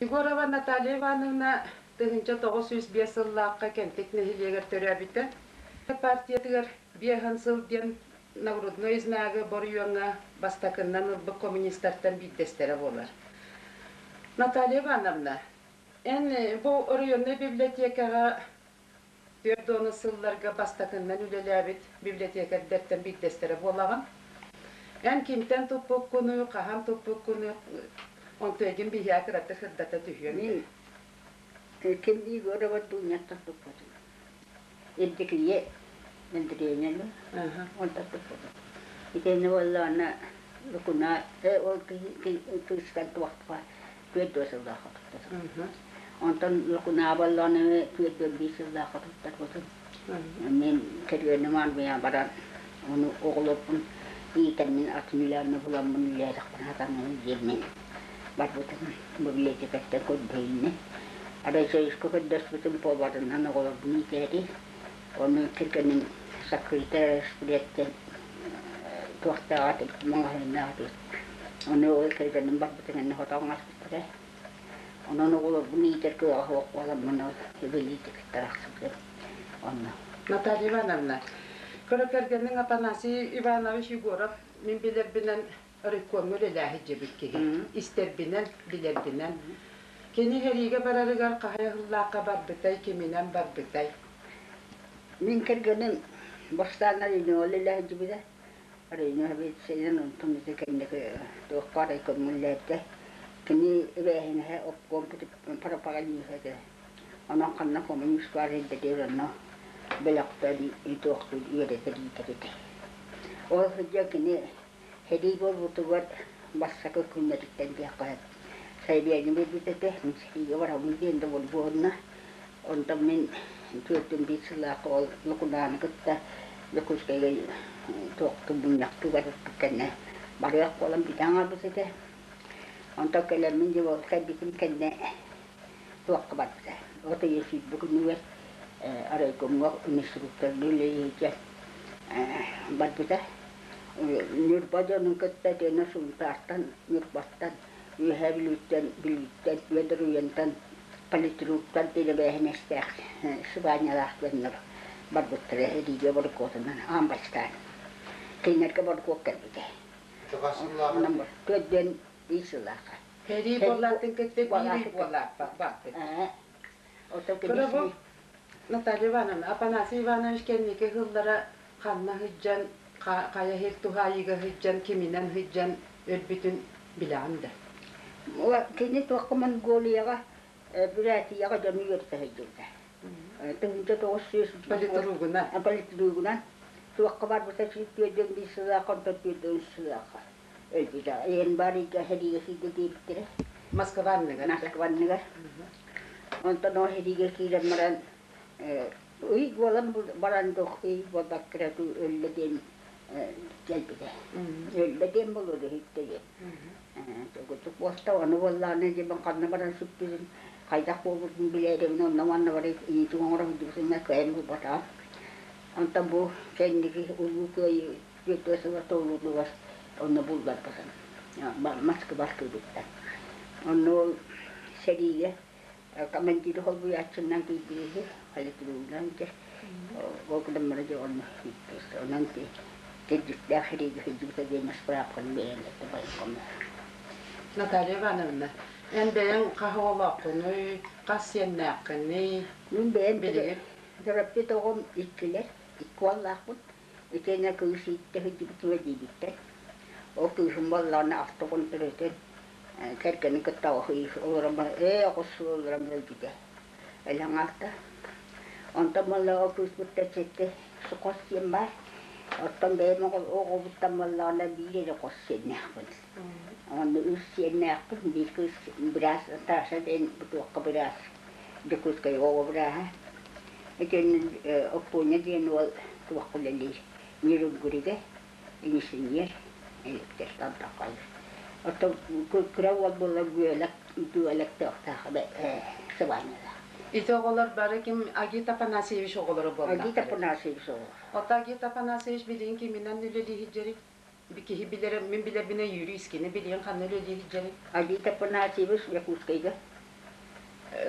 Егорова Наталья Ивановна 1905 сыллаахха Кэнтик нэһилиэгэр төрөөбүтэ. Партиятыгар биэһэн сыл диэн нагрудной знагы боруйуоҥҥа бастакыннан ылбыт коммунистартан биирдэстэрэ буолар. Наталья Ивановна, эн бу оройуоннай библиотекаҕа 40 сылларга бастакыннан үлэлээбит библиотекарьдартан биирдэстэрэ буолаҕын. Эн кимтэн туппуккунуй, хаһан туппуккунуй, онтуйгун биһиэхэ кыратык сырдата түһүөҥ Мин ким Егорова Дуняттан туппутум. Евдокия Андреевна онтон туппутум. Итиннэ буоллаҕына Лукуна ол кыыстан туохха 40 сыллаахха туттарбытым. Онтон Лукунаа буоллаҕына 45 сыллаахха туттарбытым. Мин кэргэним армия баран, ону оҕолорбун иитэммин атын үлэни буламмын үлэлээтэхпинэ сатаныһы диэммин барбытым. Библиотекаттан көрдөһүннэ. Арай Союзка көрдөспүтүм поварынан оҕолорбун иитээри. Ону кэргэним саккырыта распорядтан туохтааҕа маҕаһыыннаах этибит. Ону ол кэргэним барбытын кэннэ хотоҥ аспыттара. Онон оҕолорбун иитэр кыаҕа суох буоламмын ол бэлиитикэттэн арахсыбытым. Онно. Наталья Ивановна, кыра кэргэниҥ Афанасий Иванович Егоров мин билэрбинэн райкомҥа үлэлээһит дьэбит киһи. Истэрбинэн, билэрбинэн. Кини сэриигэ барарыгар хаһай ыһыллаахха барбытай, киминэн барбытай? Мин кэргэним бастаан Райнеҕа үлэлээһидьибитэ. Райнеҕа сэбиэдиссэйинэн онтон ити кэнники туохха райкомҥа үлэлээбитэ. Кини эбээһинэһэ обком пропагандиста этэ. Онон ханна коммунист баар сирдэригэр онно бөлөхтөөн туохтуур үөрэтэр иитэр этэ. Ол сылдьан кини Сэрии буолбутугар бастакы күннэриттэн диэххэ сөп. Сайбиэни биэрбит этэ, мин сэриигэ барабын диэн да буолбуонна. Онтон мин 41 сыллаахха ол Лукунааны кытта Дьокуускайга туохтуу мунньахтыы барбыппыт кэннэ барыах буолан бүтэн хаалбыт этэ. Онтон кэлэммин дьэ ол кэлбитим кэннэ туохха барбыта. От ыйа 20 күнүгэр райкомҥа инструктордыы үлэлииргэ барбыта. Ньурба дьонун кытта итиэннэ Сунтаартан, Ньурбаттан, Үөһээ Бүлүүттэн, Бүлүүттэн, Петр Уйантан, политруктан тилэбээһинэстээх сыбаанньалаах дьоннор барбыттара Рига борокуотунан аан бастаан. Кинилэргэ борокуот кэлбитэ. Онон 41 сыллаахха. Сэрии буоллаатын кытта биир ый буоллааппат бааппыт. Кырабыл Наталья Ивановна, Афанасий Иванович кэнники сыллара ханна сылдьан, хайа сир туһаайыыга сылдьан, киминэн сылдьан өлбүтүн билэҕин да? Кини туохха Монголияҕа, Бүрээтийэҕэ дьону үөрэтэ сылдьыбыта. 1900 Политругунан. Политругунан туохха барбыта 141 сыллаахха, онтон 43 сыллаахха өлбүтэ. Январь ыйга сэриигэ сииргэ диэбиттэрэ. Москва анныгар. Москва анныгар. Онтон ол сэриигэ киирэн баран ый буолан баран ый буолбакка эрэ өллө диэн кэлбитэ. Өллө диэн буолуо иһиттэ диэн. Курдук буолта, ону буоллаҕына дьэ ханна баран сүппүтүн, хайдах буолбутун билээрибин онно манна бары иитин оҥоро сылдьыбытым кыайан булбатаҕым. Онтон бу кэнники Улуу Кыайыы 4 сыла туолуутугар онно булларбытым. Москвар кыыбыттар. Онно ол сэриигэ командиры холбуйааччынан киирбиһи политругунан дьэ ол гынан дьэ онно онон кирдьиктээх сэриигэ сылдьыбыта диэн справканы биэрэн военкомҥа. Наталья Ивановна, эн бэйэҥ хас оҕолооххунуй, хас сиэннээххиний? Мин бэйэм Билигин төрөппүт оҕом иккилэр, икки уоллаахпын. Итиэннэ кыыс ииттэ сылдьыбытыгар диэбиттэр. Ол кыыһым буоллаҕына автокон төрөтөн кэргэнин кытта олорон ээ оҕус сыл олорон өлбүтэ. Өлөн хаалта. Онтон буоллаҕа ол кыыспыттан сэттэ хос сиэн баар. Оттон бэйэм оҕобуттан буоллаҕына биир эрэ хос сиэннээхпин. Онно үс сиэннээхпин, биир кыыс быраас Наташа диэн бутуохха быраас Дьокуускайга оҕо бырааһа. Итиэннэ Оппуонньа диэн уол туохха үлэлиир Нерюнгригэ инженер электростан Оттон кыра уол буолла Гүөлэк Гүөлэк тыахтаах сыбаанньалаах. Ити оҕолор бары ким Агит Афанасьевич оҕолоро буоллахтара. Агит Афанасьевич оҕолоро. Ото Агит Афанасьевич билигин киминэн үлэлии сылдьарый? Киһи билэрэ, мин билэрбинэн Юрий Искини билигин ханна үлэлии сылдьарый? Агит Афанасьевич Якутскайга.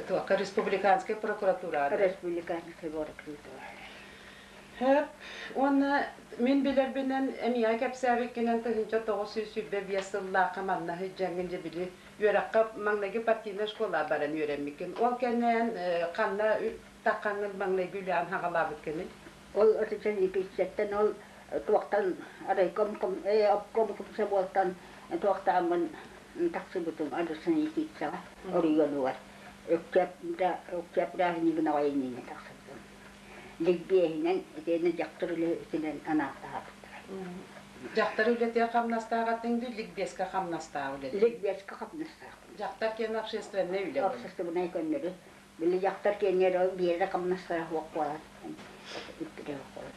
Туохха республиканскай прокуратура. Республиканскай прокуратура. Хөп. Уонна мин билэрбинэн эмиэ кэпсээбиккинэн 1925 сыллаахха манна сылдьаҥҥын дьэ били үөрэххэ маҥнайгы партийнай школа баран үөрэммиккин. Ол кэннэ ханна таххаҥҥын маҥнайгы үлэҕин хаҕалаабыккыный? Ол отучан иккистэттэн ол туохтан райком обком комсомолтан туохтааммын тахсыбытым Адысанитицаҕа оройуонугар Өктөөп бырааһынньыгын аҕай иннинэ тахсыбытым. Ликбиэһинэн итиэннэ дьахтар үлэтинэн анаахтаабыттара. Дьахтар үлэтигэр хамнастаах этиҥ дуу, ликбезка хамнастаах үлэтиҥ? Ликбезка хамнастаах. Дьахтар киэн общественнай үлэ Общественнай көннөрү. Били дьахтар киэнигэр ол биэрэ хамнастара суох буолан үппүтэ суох буолан.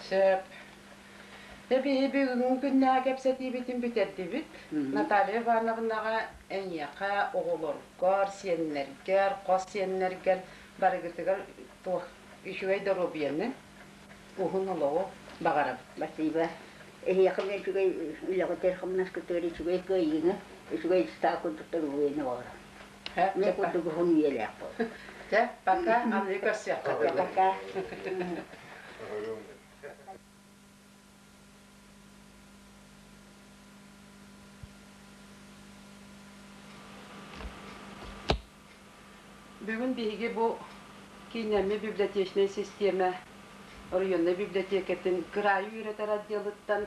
Сөп. Дьэ биһи бүгүҥҥү күннээҕи кэпсэтиибитин бүтэрдибит. Наталья Ивановнаҕа эйиэхэ, оҕолоргор, сиэннэргэр, хос сиэннэргэр барыгытыгар туох үчүгэй доруобуйаны, уһун олоҕу баҕарабыт. Спасибо. Эһиэхэ эмиэ үчүгэй үлэҕитигэр хамнаскытыгар үчүгэй кыайыыны, үчүгэй ыстаа курдук доруобуйаны баҕарабын. Мин курдук уһун үйэлээх буол. Чэ, пока, аны көрсүөххэ дылы. Пока. Бүгүн биһиги бу кииннэммит библиотечнай систиэмэ оройуоннай библиотекатын кыраайы үөрэтэр отделыттан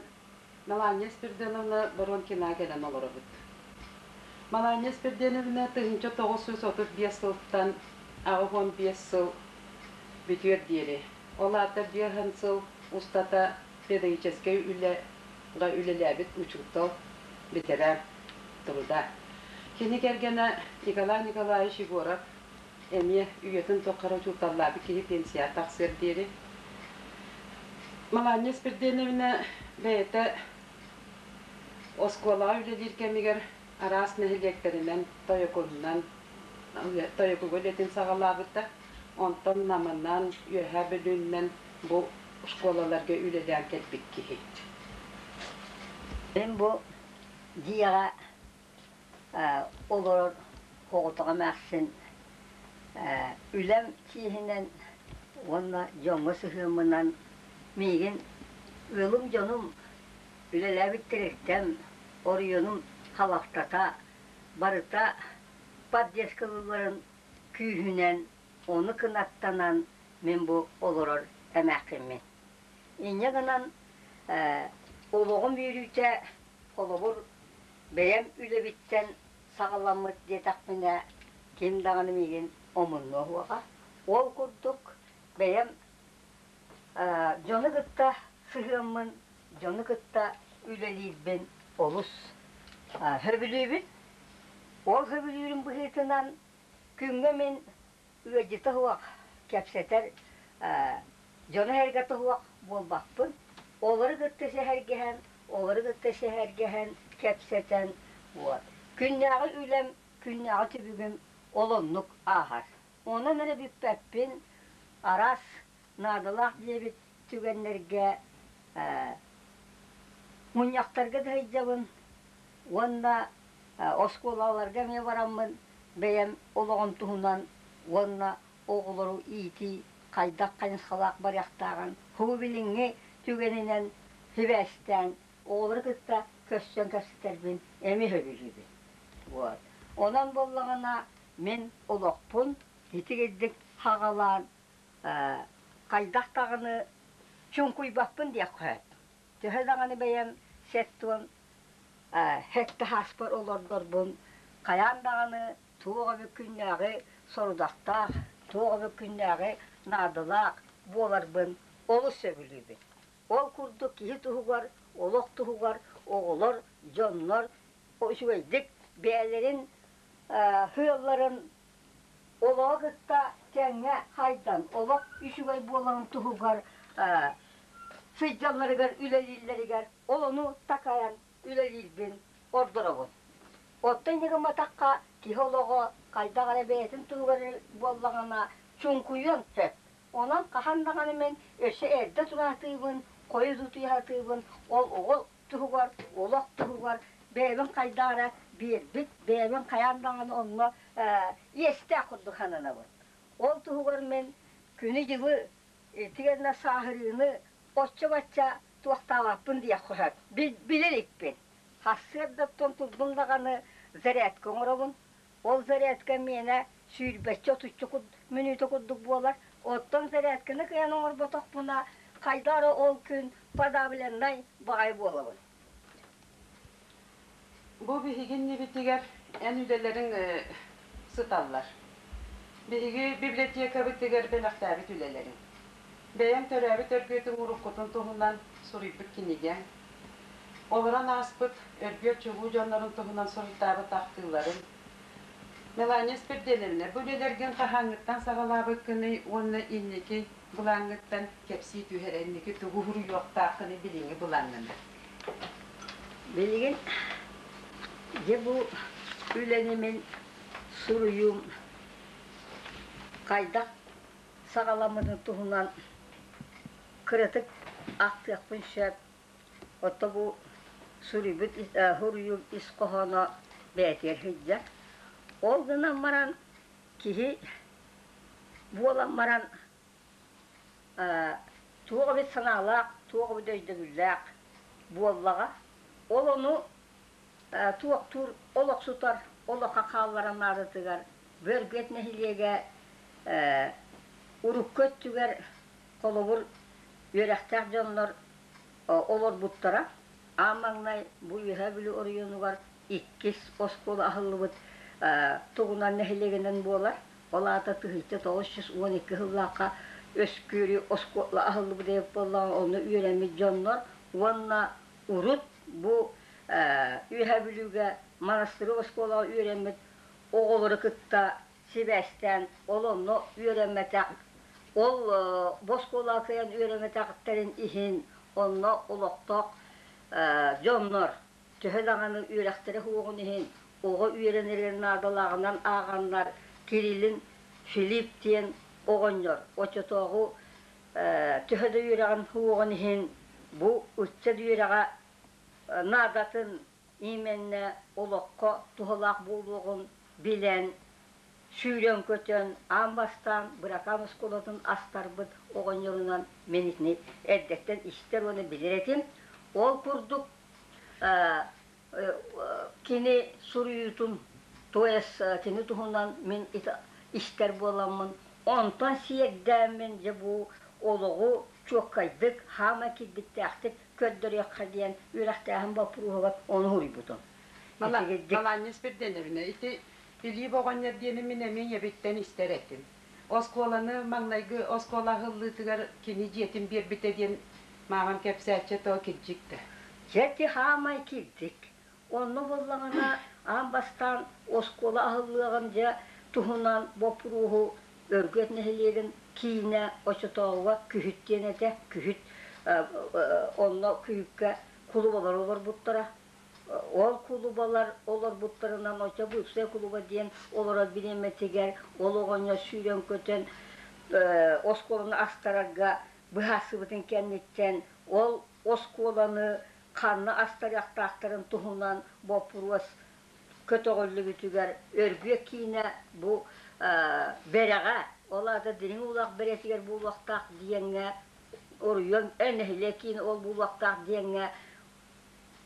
Мелания Спирдоновна Воронкина кэлэн олоробут. Мелания Спирдоновна 1935 сылтан 85 сыл бүтүөр диэри, ол аата биэһэн сыл устата педагогическай үлэҕэ үлэлээбит учуутал, ветеран труда. Кини кэргэнэ Николай Николаевич Егоров эмиэ үйэтин тухары учууталлаабыт киһи пенсияҕа тахсыар диэри. Маланья Спирденовна бэйэтэ оскуолаҕа үлэлиир кэмигэр араас нэһилиэктэринэн, Тойокунунан, Тойокуга үлэтин саҕалаабыта. Онтон Намынан, Үөһээ Бүлүүннэн бу школаларга үлэлээн кэлбит киһи. Мин бу дьиэҕэ олорор оҕотох эмээхсин үлэм чиэһинэн уонна дьоҥҥо сыһыаммынан миигин ыалым дьонум үлэлээбиттэриттэн оройуонум халахтата барыта поддержкалыылларын күүһүнэн ону кынаттанан мин бу олорор эмээхсиммин. Инньэ гынан олоҕум үөрүүтэ холобур бэйэм үлэбиттэн саҕаламмыт диэтэхпинэ, ким даҕаны миигин омуннуо суоҕа. Ол курдук бэйэм дьону кытта сыһыаммын, дьону кытта үлэлиирбин олус сөбүлүүбүн. Ол сөбүлүүрүм быһыытынан күҥҥэ мин ыалдьыта суох кэпсэтэр дьону-сэргэтэ суох буолбаппын. Олору кытта сэһэргэһэн, олору кытта сэһэргэһэн, кэпсэтэн, вот. Күннээҕи үлэм, күннээҕи түбүгүм ол оннук ааһар. Онон эрэ бүппэппин, араас наадалаах диэбит түгэннэргэ мунньахтарга да сылдьабын уонна оскуолаларга эмиэ бараммын бэйэм олоҕум туһунан уонна оҕолору иитии хайдах хайысхалаах барыахтааҕын һуу билиҥҥи түгэнинэн сибээстээн оҕолору кытта көрсөн кэпсэтэрбин эмиэ сөбүлүүбүн. Вот. Онон буоллаҕына мин олохпун итигирдик хаҕалаан хайдах даҕаны чуҥкуйбаппын диэххэ сөп. Төһө даҕаны бэйэм сэттион сэттэ сааспар олордорбун хайаан даҕаны туох эбит күннээҕи сорудахтаах, туох эбит күннээҕи наадалаах буоларбын олус сөбүлүүбүн. Ол курдук киһи туһугар, олох туһугар оҕолор, дьоннор үчүгэйдик бэйэлэрин сыалларын олоҕу кытта тэҥҥэ хайдан, олох үчүгэй буоларын туһугар сылдьалларыгар, үлэлииллэригэр ол ону такайан үлэлиирбин ордоробун. Оттон инньэ гымматахха, киһи олоҕо хайдах эрэ бэйэтин туһугар буоллаҕына чуҥкуйуон сөп. Онон хаһан даҕаны мин өссө эрдэ тураатыыбын, хойут утуйаатыыбын, ол оҕо туһугар, олох туһугар бэйэбин хайдах эрэ биэрбит, бэйэбин хайаан даҕаны онно иэстээх курдук сананабын. Ол туһугар мин күнү-дьылы итигэннэ сааһырыыны оччо-бачча туохтаабаппын диэххэ сөп. Билэ иликпин. Сарсыардаттан турдум даҕаны зарядка оҥоробун. Ол зарядка миэнэ сүүрбэччэ-отучча мүнүүтэ курдук буолар. Оттон зарядканы кыайан оҥорботохпуна, хайдах эрэ ол күн подавленнай баҕайы буолабын. Бу биһиги иннибитигэр эн үлэлэриҥ сыталлар. Биһиги библиотекабытыгар бэлэхтээбит үлэлэриҥ. Бэйэҥ төрөөбүт Өргүөтүҥ уруккутун туһунан суруйбут кинигэҥ, олорон ааспыт Өргүөт чулуу дьоннорун туһунан суруйтаабыт ахтыыларыҥ. Мелания Спирденовна, бу үлэлэргин хаһааҥҥыттан саҕалаабыккыный уонна инники былааҥҥыттан кэпсии түһэр инники тугу уһуруйуохтааххыный билиҥҥи былааҥҥынан? Билигин дьэ бу үлэни мин суруйуум хайдах саҕаламмытын туһунан кыратык ахтыахпын сөп. Ото бу суруйбут суруйуум ис хоһооно бэйэтигэр сылдьар. Ол гынан баран киһи буолан баран туох эбит санаалаах, туох эбит өйдөбүллээх буоллаҕа. Ол ону туохтуур олохсутар, олоххо хаалларан наадатыгар Бөргөт нэһилиэгэ урукку өттүгэр холобур үөрэхтээх дьоннор олорбуттара. Аан маҥнай бу Үөһээ Бүлүү оройуонугар иккис оскуола аһыллыбыт тугунан нэһилиэгинэн буолар. Ол аата 1912 сыллаахха Өскүөрү оскуола аһыллыбыт эбит буоллаҕына, онно үөрэммит дьоннор уонна урут бу Үөһээ Бүлүүгэ монастырь оскуолаҕа үөрэммит оҕолору кытта сибээстээн ол онно үөрэммэтэх, ол бу оскуолаҕа кыайан үөрэммэтэхтэрин иһин онно олохтоох дьоннор төһө даҕаны үөрэхтэрэ суоҕун иһин оҕо үөрэнэригэр наадалааҕынан ааҕаннар Кириллин Филипп диэн оҕонньор оччотооҕу төһө да үөрэҕин суоҕун иһин бу ыччат үөрэҕэ наадатын именно олоххо туһалаах буолуоҕун билэн сүүрэн-көтөн аан бастаан Быракаан оскуолатын астарбыт оҕонньорунан мин итини эрдэттэн истэр уонна билэр этим. Ол курдук кини суруйуутун, то есть кини туһунан мин истэр буоламмын, онтон сиэрдээммин дьэ бу олоҕу чуоккайдык, хаама кирбиттээхтик көрдөрүөххэ диэн үөрэхтээһин боппуруоһугар ону уһуйбутум. Малаанньа Спирденовна, ити Филипп оҕонньор диэни мин эмиэ ийэбиттэн истэр этим. Оскуоланы маҥнайгы оскуола аһыллыытыгар кини дьиэтин биэрбитэ диэн маамам кэпсээччи то кирдьик да. Дьэ ити хаамай кирдик. Онно буоллаҕына аан бастаан оскуола аһыллыаҕын дьэ туһунан боппуруоһу Өргөт нэһилиэгин киинэ оччотооҕуга Күһүт диэн этэ. Күһүт онно Күһүккэ кулубалар олорбуттара. Ол кулубалар олорбуттарынан оччо быыпсай кулуба диэн олорор бириэмэтигэр ол оҕонньор сүүрэн-көтөн оскуоланы астарарга быһаарсыбытын кэнниттэн ол оскуоланы ханна астарыахтаахтарын туһунан боппуруос көтөҕүллүбүтүгэр Өргүө киинэ бу Бэрэҕэ, ол аата Дириҥ Уулаах Бэрэтигэр буолуохтаах диэҥҥэ оройуон нэһилиэк киинэ ол буолуохтаах диэҥҥэ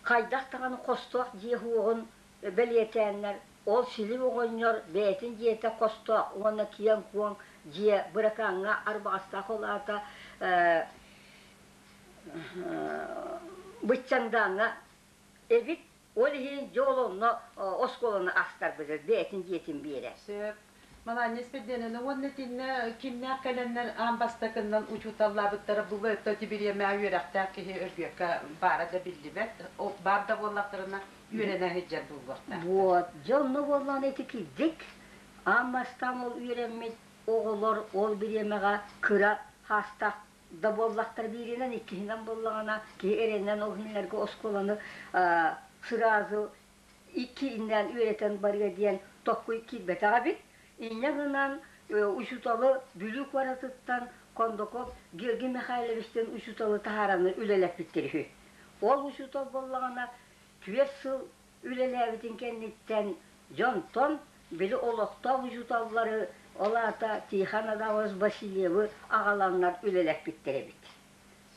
хайдах даҕаны хостоох дьиэ суоҕун бэлиэтээннэр, ол Силип оҕонньор бэйэтин дьиэтэ хостоох уонна киэҥ-куоҥ дьиэ Быракааҥҥа арбаҕастаах ол аата Быччаҥдааҥҥа эбит. Ол иһин дьэ ол онно оскуоланы астарбыт бэйэтин дьиэтин биэрэр. Сөп. Маланья Спирденовна уонна итиннэ кимнээх кэлэннэр аан бастакыннан учууталлаабыттара бу өттө бириэмэҕэ үөрэхтээх киһи Өргүөккэ баара да биллибэт. Баар да буоллахтарына үөрэнэ сылдьар буолуохтаахтар. Вот, дьэ онно буоллаҕына ити кирдик аан бастаан ол үөрэммит оҕолор ол бириэмэҕэ кыра хаастаах да буоллахтар бииринэн, иккиһинэн буоллаҕына киһи эрэнэн ол иһиннэргэ оскуоланы сразу икки иннээн үөрэтэн барыа диэн токкуй киирбэтэх эбит. Инньэ гынан учууталы Бүлүү куоратыттан Кондаков Георгий Михайловичтан учууталы таһаараны үлэлэппиттэр үһү. Ол учуутал буоллаҕына 4 сыл үлэлээбитин кэнниттэн дьонтон били олохтоох учууталлары, ол аата Тихон Адамович Васильевы аҕаланнар үлэлэппиттэр эбит.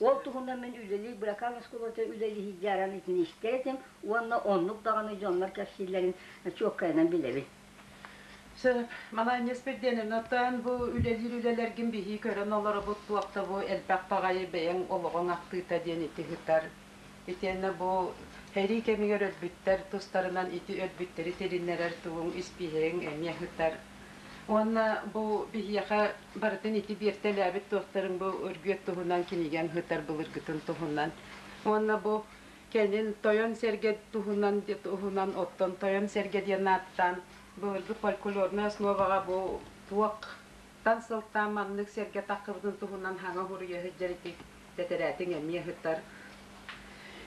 Ол туһунан мин үлэлии Быракаан оскуолата үлэлии сылдьаран итини истэр этим уонна оннук даҕаны дьоннор кэпсииллэрин чуоккайынан билэбин. Сөп. Маланья Спирденовна, оттон бу үлэлиир үлэлэргин биһии көрөн олоробут туох да бу элбэх баҕайы бэйэҥ олоҕуҥ ахтыыта диэн ити ыһытар. Итиэннэ бу сэрии кэмигэр өлбүттэр тустарынан ити өлбүттэри тилиннэрэр тугуҥ испииһэгиҥ эмиэ ыһытар. Уонна бу биһиэхэ барытын ити биэртэлээбит туохтарын бу Өргүөт туһунан кинигэҥ ыһытар былыргытын туһунан. Уонна бу кэлин Тойон Сэргэ туһунан туһунан оттон Тойон Сэргэ диэн ааттаан былыргы фольклорнай основаҕа бу туохтан сылтаан маннык сэргэ таххыбытын туһунан хаҥа суруйа сылдьар ити тэтэрээтиҥ эмиэ ыһытар.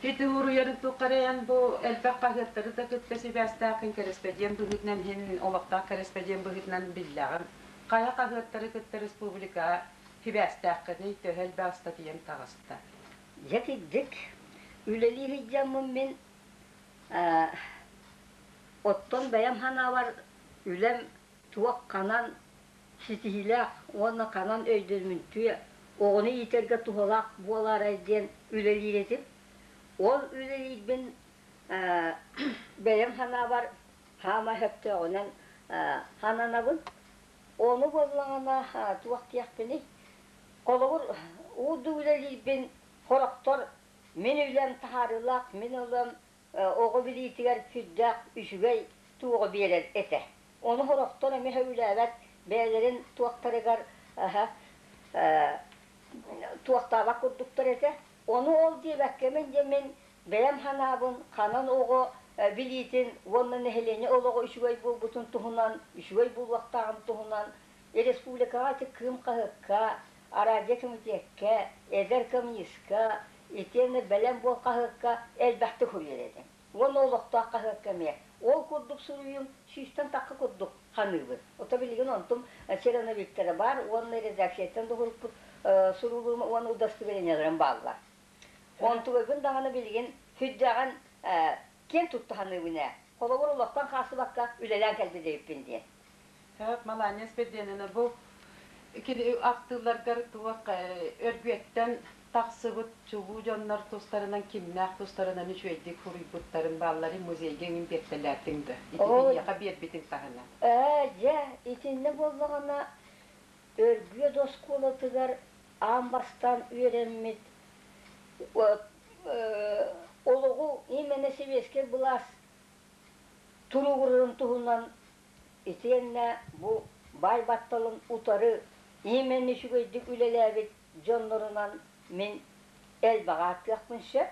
Ити уруйарын туххарайан бу элбэх хаһыаттары да кытта сибээстээххин кэрэспэдьиэн быһыытынан иһин олохтоох кэрэспэдьиэн быһыытынан биллэҕим. Хайа хаһыаттары кытта республикаҕа сибээстээххиний, төһө элбэх ыстатыйаҥ таҕыста? Дьэ кырдьык, үлэлии сылдьаммын мин оттон бэйэм санаабар үлэм туох ханан ситиһиилээх уонна ханан өйдөмүнтүө, оҕону иитэргэ туһалаах буолаарай диэн үлэлиир этим. Ол үлэлиирбин бэйэм санаабар хаама сөптөөҕүнэн сананабын. Ону буоллаҕына туох диэхпиний, холобур, уу үлэлиирбин сорохтор мин үлэм таһаарыылаах, мин ылым оҕо билиитигэр сүрдээх үчүгэй туоҕу биэрэр этэ. Ону сорохтор эмиэ сөбүлээбэт бэйэлэрин туохтарыгар туохтаабат курдуктар этэ. Ону ол диэбэккэ мин дьэ мин бэйэм санаабын ханан оҕо билиитин уонна нэһилиэнньэ олоҕо үчүгэй буолбутун туһунан, үчүгэй буолуохтааҕын туһунан республикаҕа ити Кыым хаһыакка, Арадия комитекка, Эдэр коммунистка, итиэннэ Бэлэм буол хаһыакка элбэхтик суруйар этим. Уонна олохтоох хаһыакка эмиэ. Ол курдук суруйуум сүүстэн тахха курдук ханыыбын. Ото билигин онтум черновиктара баар уонна редакцияттан дуһуруппут суруулуум уонна удостоверениеларым бааллар. Онтугайбын даҕаны билигин сүрдээҕин киэн тутта саныыбын ээ. Холобур, олохтон хаалсыбакка үлэлээн кэлбит эбиппин диэн. Сөп, Маланья Спирденовна, бу ахтыыларгар туох Өргүөттэн тахсыбыт чулуу дьоннор тустарынан кимнээх тустарынан үчүгэйдик суруйбуттарын баалларын музейга эҥин биэртэлээтиҥ да? Ити биһиэхэ биэрбитиҥ таһынан. Ээ, дьэ, итиннэ буоллаҕына Өргүөт оскуолатыгар аан бастаан үөрэммит олоҕу именно сэбиэскэй былаас туругурарын туһунан итиэннэ бу баай батталын утары именно үчүгэйдик үлэлээбит дьоннорунан мин элбэҕи ааттыахпын сөп.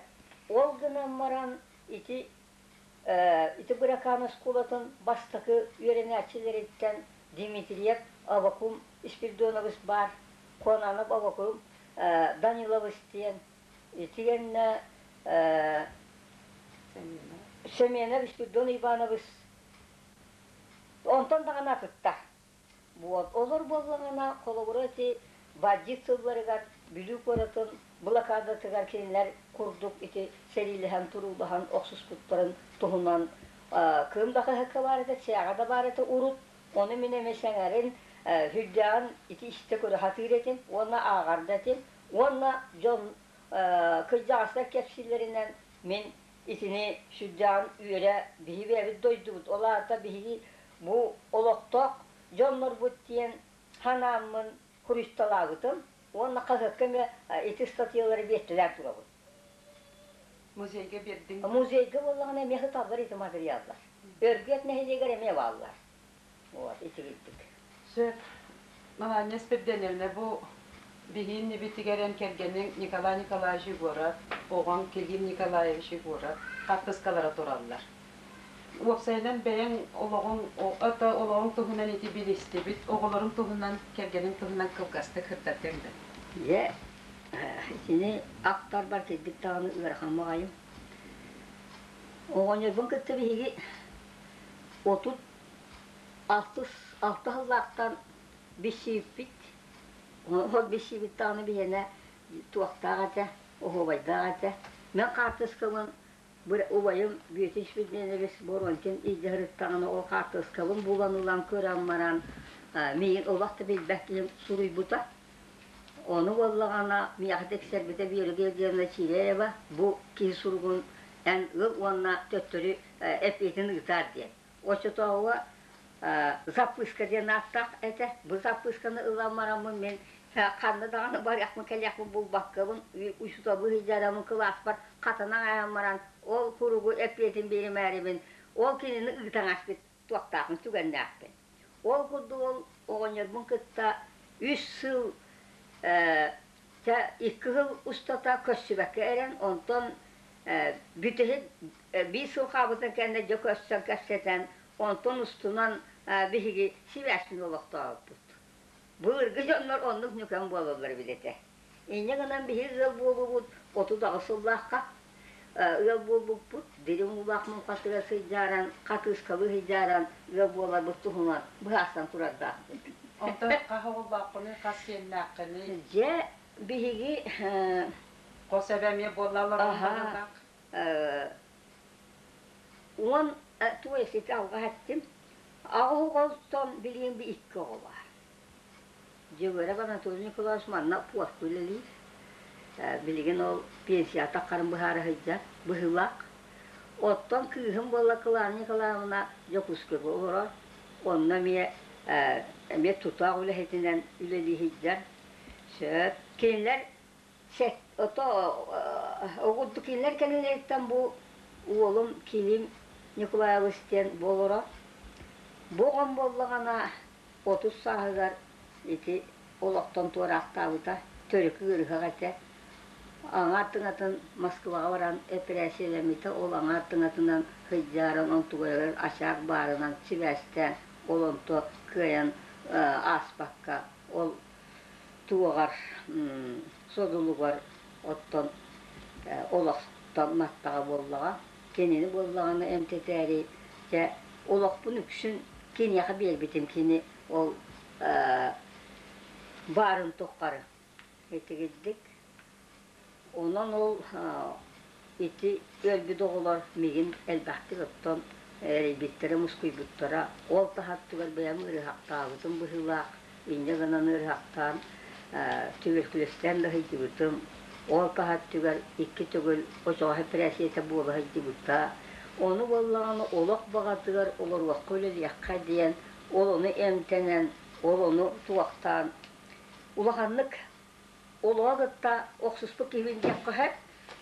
Ол гынан баран ити ити Быракаан оскуолатын бастакы үөрэнээччилэриттэн Дмитриев Авакум Спиридонович баар, Конанов Авакум Данилович диэн итиэннэ Семенов Спиридон Иванович онтон даҕаны атыттар. Вот. Олор буоллаҕына, холобура ити бандит сылларыгар Бүлүү куоратын блокадатыгар кинилэр курдук ити сэриилэһэн туруулаһан охсуспуттарын туһунан Кыым да хаһыакка баар этэ, Сээҕэ да баар этэ урут. Ону мин эмиэ сэҥээрин, сүрдээҕин ити истэ көрө сатыыр этим уонна ааҕар да этим. Уонна дьон кырдьаҕастар кэпсииллэринэн мин итини сүрдээҕин үөрэ биһи бэйэбит дойдубут, ол аата биһиги бу олохтоох дьоннорбут диэн санааммын хуруйсталаабытым уонна хаһыакка эмиэ ити ыстатыйалары биэртэлээн турабын. Музейга биэрдиҥ? Музейга буоллаҕына эмиэ сыталлар ити материаллар. Өргүөт нэһилиэгэр эмиэ бааллар. Вот, итигирдик. Сөп. Маланья Спирденовна, бу биһиин нибитигэр эн кэргэниҥ Николай Николаевич Егоров, оҕоҥ Клим Николаевич Егоров хаартыскалара тураллар. Уопсайынан бэйэҥ олоҕуҥ, ото олоҕуҥ туһунан ити билистибит, оҕолоруҥ туһунан, кэргэниҥ туһунан кылгастык сырдатыаҥ да? Дьэ, итини ахтарбар кэлбит даҕаны ыарахан баҕайым. Оҕонньорбун кытта биһиги 36 алта сыллаахтан билсибиппит. Ол билсибит даҕаны биһиэнэ туохтаах этэ, оһуобайдаах этэ. Мен хаартыскабын. Убайым Бүөтүс Бүдүнэбис Боронкин илдьэ сырыттаҕына ол хаартыскабын булан ылан көрөн баран миигин олох да билбэт киһим суруйбута. Ону буоллаҕына миэхэ тиксэрбитэ Вера Георгиевна Чиряева бу киһи суругун эн ыл уонна төттөрү эппиэтин ыытаар диэн. Оччотооҕуга запыска диэн ааттаах этэ. Бу запысканы ылан бараммын мин ханна даҕаны барыахпын кэлиэхпин булбаккабын учууталбын сылдьараммын кылааспар хатанан ааһан баран ол суругу эппиэтин биэримээрибин ол кинини ыытан аспыт туохтаахпын түгэннээхпин. Ол курдук ол оҕонньорбун кытта үс сыл чэ икки сыл устата көрсүбэккэ эрэн онтон бүтэһик биир сыл хаалбытын кэннэ дьэ көрсөн кэпсэтэн онтон устунан биһиги сибээспин олохтообуппут. Былыргы дьоннор оннук ньукан буолаллар эбит этэ. Инньэ гынан биһиги ыал буолуубут 38 сыллаахха ыал буолбуппут, дириҥ уулаах муҥхатыгар сылдьааран, хатыыскалыы сылдьааран ыал буоларбыт туһунан быһаарсан турардаахпыт. Онтон хас оҕолооххунуй, хас сиэннээххиний? Дьэ, биһиги Хос эбэ эмиэ буолла олорон быһыылаах. Уон туой сити алҕас эттим. Аҕыс оҕолтон билигин би икки оҕо баар. Дьөгүөрэп Анатолий Николаевич манна пуорка үлэлиир. Билигин ол пенсията харын быһаара сылдьар быһыылаах. Оттон кыыһым буолла Клара Николаевна Дьокуускайга олорор. Онно эмиэ эмиэ тутаах үлэһитинэн үлэлии сылдьар. Сөп. Кинилэр ото оҕурдук кинилэр кэннилэриттэн бу уолум Килим Николаевич диэн бу олорор. Бу оҕом буоллаҕына 30 сааһыгар ити олохтон туораахтаабыта, төрүкү ыарыһах этэ. Аҥаар тыҥатын Москваҕа баран эпэрээссийэлэммитэ, ол аҥаар тыҥатынан сылдьааран, онтугайыгар ачаак баарынан сибээстээн, ол онто кыайан ааспакка, ол туоҕар содулугар оттон олохтон маттаҕа буоллаҕа. Кинини буоллаҕына эмтэтээри дьэ олохпун үксүн киниэхэ биэрбитим кини ол баарын тухары итигирдик. Онон ол ити өлбүт оҕолор миигин элбэхтик оттон эрэйбиттэрэ, мускуйбуттара. Ол таһаттыгар бэйэм ыарыһахтаабытым быһыылаах, инньэ гынан ыарыһахтаан туберкулезтаан да сылдьыбытым. Ол таһаттыгар икки төгүл очоҕос эпэрээссийэтэ буола сылдьыбыта. Ону буоллаҕына олох баҕатыгар олоруохха үлэлиэххэ диэн, ол ону эмтэнэн, ол ону туохтаан улаханнык олоҕо кытта охсуспут киһибин диэххэ сөп.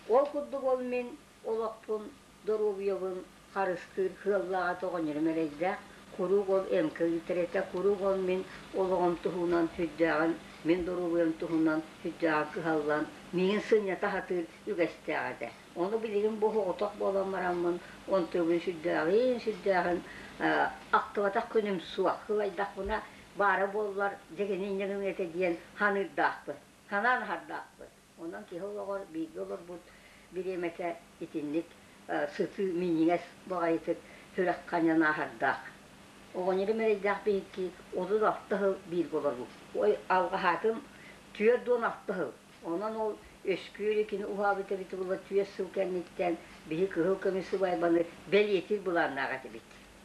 Ол курдук ол мин олохпун, доруобуйабын харыстыыр кыаллааҕа тоҕонньорум эрэйдээх. Куруук ол эмкэ ыытар этэ, куруук ол мин олоҕум туһунан сүрдээҕин, мин доруобуйам туһунан сүрдээҕин кыһаллан, миигин сынньата сатыыр үгэстээх этэ. Ону билигин бу соҕотох буолан бараммын, онтуйбун сүрдээҕин, сүрдээҕин ахтыбатах күнүм суох. Сылайдахпына баара буоллар дьэгинин дьэгин этэ диэн саныырдаахпын, санаан аһардаахпын. Онон киһи олоҕор бииргэ олорбут бириэмэтэ итинник сытыы минньигэс баҕайытык сүрэх ханньан ааһардаах. Оҕонньорум эрэйдээх биһикки 36 сыл бииргэ олорбут. Ой, алҕаһаатым 46 сыл. Онон ол өскүөрү кини уһаабыт эбит буолла түөрт сыл кэнниттэн биһи кыһыл көмүс сыбаайбаны бэлиэтиир былааннаах этибит.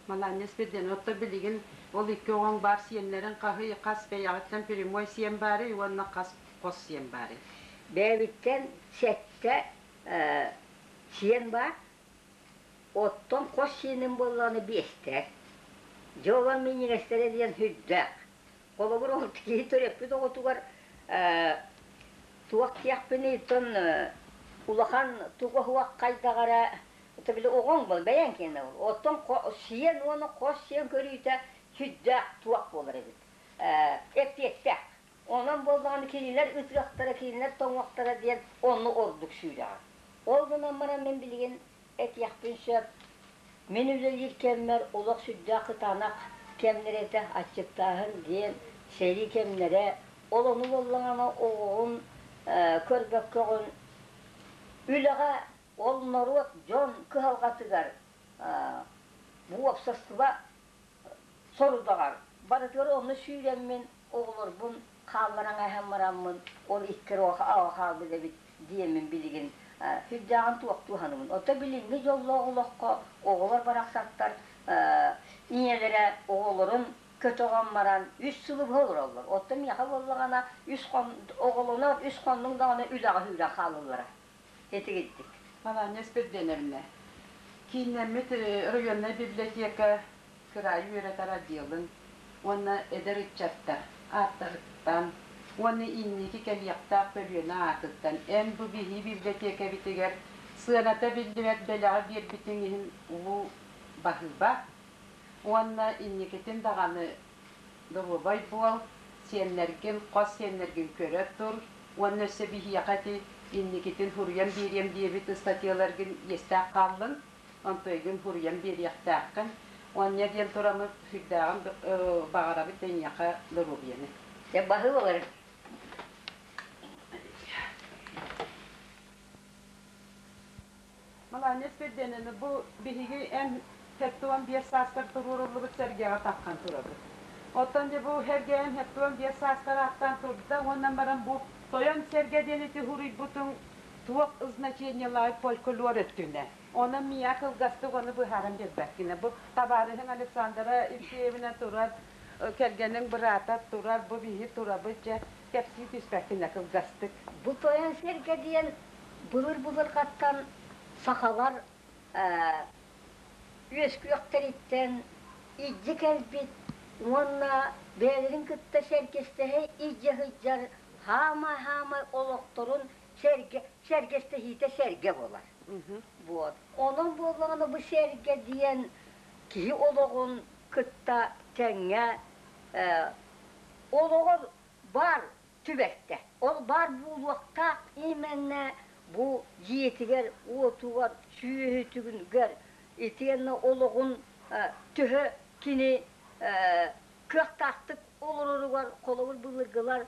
Маланньа Спирден, отто билигин ол икки оҕоҥ баар сиэннэрин хаһый хас бэйэҕиттэн прямой сиэн баарый уонна хас хос сиэн баарый? Бэйэбиттэн сэттэ сиэн баар, оттон хос сиэним буоллаҕына биэстэр. Дьэ олор минньигэстэрэ диэн сүрдээх. Холобур, ол киһи төрөппүт оҕотугар туох диэхпиний, оттон улахан туга суох хайдах эрэ Это били оҕоҥ был бэйэҥ киэнэ ол. Оттон сиэн уонна хос сиэн көрүүтэ сүрдээх туох буолар эбит. Эппиэттээх. Онон буоллаҕына кинилэр ытыахтара, кинилэр тоҥуохтара диэн онну ордук сүүрэҕин. Ол гынан баран мин билигин этиэхпин сөп. Мин үлэлиир кэммэр олох сүрдээх кытаанах кэмнэр этэ, аччыктааһын диэн сэрии кэмнэрэ. Ол ону буоллаҕына оҕоҕун көрбөккөҕүн үлэҕэ Ол норуот дьон кыһалҕатыгар бу уопсастыба сорудаҕар барытыгар онно сүүрэммин оҕолорбун хаалларан аһан бараммын ол икки аҕа хаалбыт эбит диэммин билигин. Сүрдээҕин туохтуу саныыбын. Оттон билиҥҥи дьоллоох олоххо оҕолор барахсаттар ийэлэрэ оҕолорун көтөҕөн баран үс сылы быһа олороллор. Оттон миэхэ буоллаҕына үс хон оҕолонор үс хоннуҥ даҕаны үлэҕэ сүүрэн хаалаллара. Итигирдик. Маланья Спирденовна, кииннэммит районнай библиотека кыраайы үөрэтэр отделын уонна эдэр ыччаттар ааттарыттан уонна инники кэлиэхтээх көлүөнэ аатыттан эн бу биһии библиотекабитигэр сыаната биллибэт бэлэҕи биэрбитиҥ иһин улуу баһыыба уонна инникитин даҕаны доруобай буол, сиэннэргин, хос сиэннэргин көрө тур уонна өссө биһиэхэ ити инникитин суруйан биэриэм диэбит ыстатыйаларгын иэстээх хааллын. Онтуойгун суруйан биэриэхтээххин. Уонна диэн тураммыт сүрдээҕин баҕарабыт эйиэхэ доруобуйаны. Дьэ баһыыбалары. Маланья Спирденени бу биһиги эн 75 сааскар туруоруллубут сэргэҕэ таххан турабыт. Оттон дьэ бу сэргэ эн 75 сааскар ааттаан турда уонна баран бу тойон сэргэ диэн ити суруйбутуҥ туох значениелаах фольклор өттүнэ. Онон миэхэ кылгастык ону быһааран биэрбэккинэ. Бу табаарыһыҥ Александра Евсеевна турар, кэргэниҥ быраата турар, бу биһи турабыт дьэ кэпсии түспэккинэ кылгастык. Бу тойон сэргэ диэн былыр-былыргаттан сахалар үөскүөхтэриттэн илдьи кэлбит уонна бэйэлэрин кытта сэргэстэһэ илдьэ сылдьар хаамай-хаамай олохторун сэргэ, сэргэстэһиитэ сэргэ буолар. Вот. Онон буоллаҕына бу сэргэ диэн киһи олоҕун кытта тэҥҥэ олоҕор баар түбэлтэ. Ол баар буолуохтаах именно бу дьиэтигэр, уотугар, сүөһүтүгэр итиэннэ олоҕун төһө кини кыахтаахтык олороругар холобур былыргылар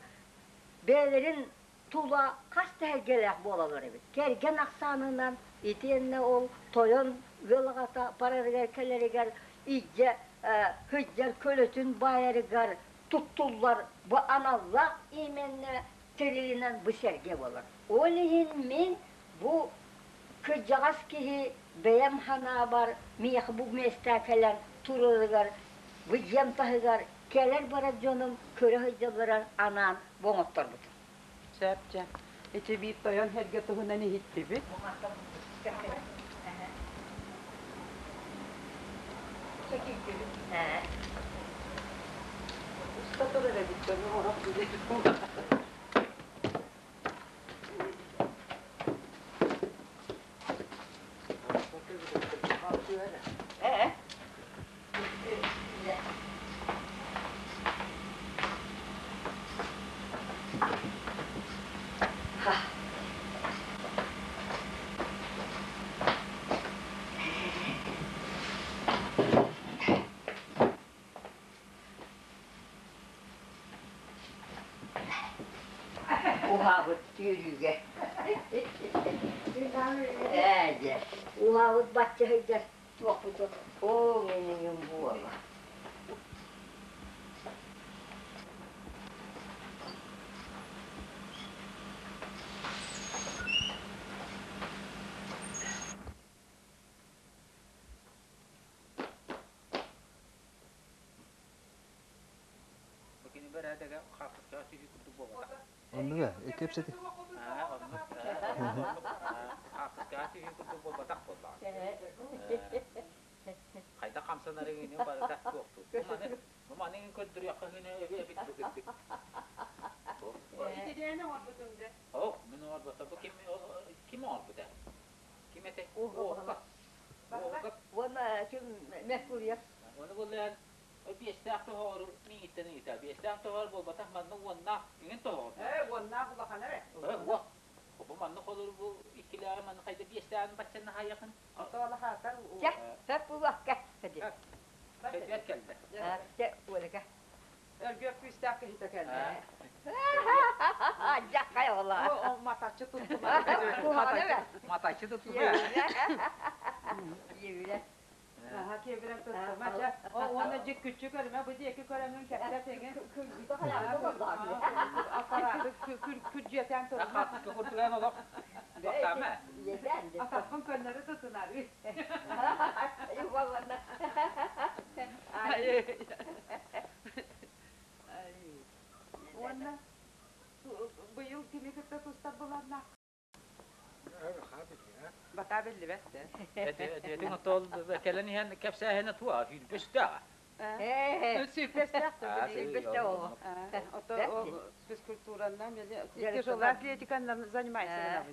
бэйэлэрин тула хас тэһэргэлээх буолаллар эбит. Кэргэн ахсаанынан итиэннэ ол тойон ыал аҕата барарыгар-кэлэригэр илдьэ сылдьар көлөтүн баайарыгар туттуллар бу аналлаах именно тэрилинэн бу сэргэ буолар. Ол иһин мин бу кырдьаҕас киһи бэйэм санаабар миэхэ бу миэстэ кэлэн турарыгар бу дьиэм таһыгар кэлэр-барар дьонум көрө сылдьалларыгар анаан бу оҥотторбутум. Сөп дьэ. Ити биир тойон сэргэ туһунан иһиттибит. Уста турар эбит дьону орох билэр. Ээ? Уһаабыт үөрүүгэ. Ээ дьэ, уһаабыт бачча сылдьар туохпутун оо минигин буола. Оннуга кэпсэти. Хайдах хамсанарыҥ барыта туохтуур. Бу маны көрдөрүөххэ эбит бу кырдык. Итидээн оҥорбутуҥ да? Ох, мин оҥорботом. Бу ким ким оҥорбута? Ким этэй? Уоһукап. Уоһукап. Уонна ким Меркурьев. Оны буллаан биэстээх тоһоҕору миигиттэн ыйыта. Биэстээх тоһоҕор буолбатах манна уоннаах иҥин тоһоҕор. Ээ, уоннаах улахан эрэ. Уох. Бу манна холору бу иккилээҕи манна хайда биэстээҕин баччанна хайахын. Отоолахаатар. Чэ, сөп буолуохка. Сөдүөт кэллэ. Чэ, Олика. Өргүөх күүстээх киһитэ кэллэ. Дьаххай ола. Матаччы туттума. Матаччы туттума. Иэбилэ. Аха киэбирэн туттума. Чэ, уонна дьик күччү көрүмэ, бу диэки көрөмүн кэпсэ тэҥин. Аппараты күрдьүөтэн турума. Хатыска курдуган олох. Баттаама. Уонна быйыл кими кытта тустар былааннаах? Бакаа биллибэт да. Этиҥ отол кэлэн иһэн кэпсээһинэ туа сүүрбэстээх. Сүүрбэстээх Ото физкультуранан тяжелая атлетиканан занимайся.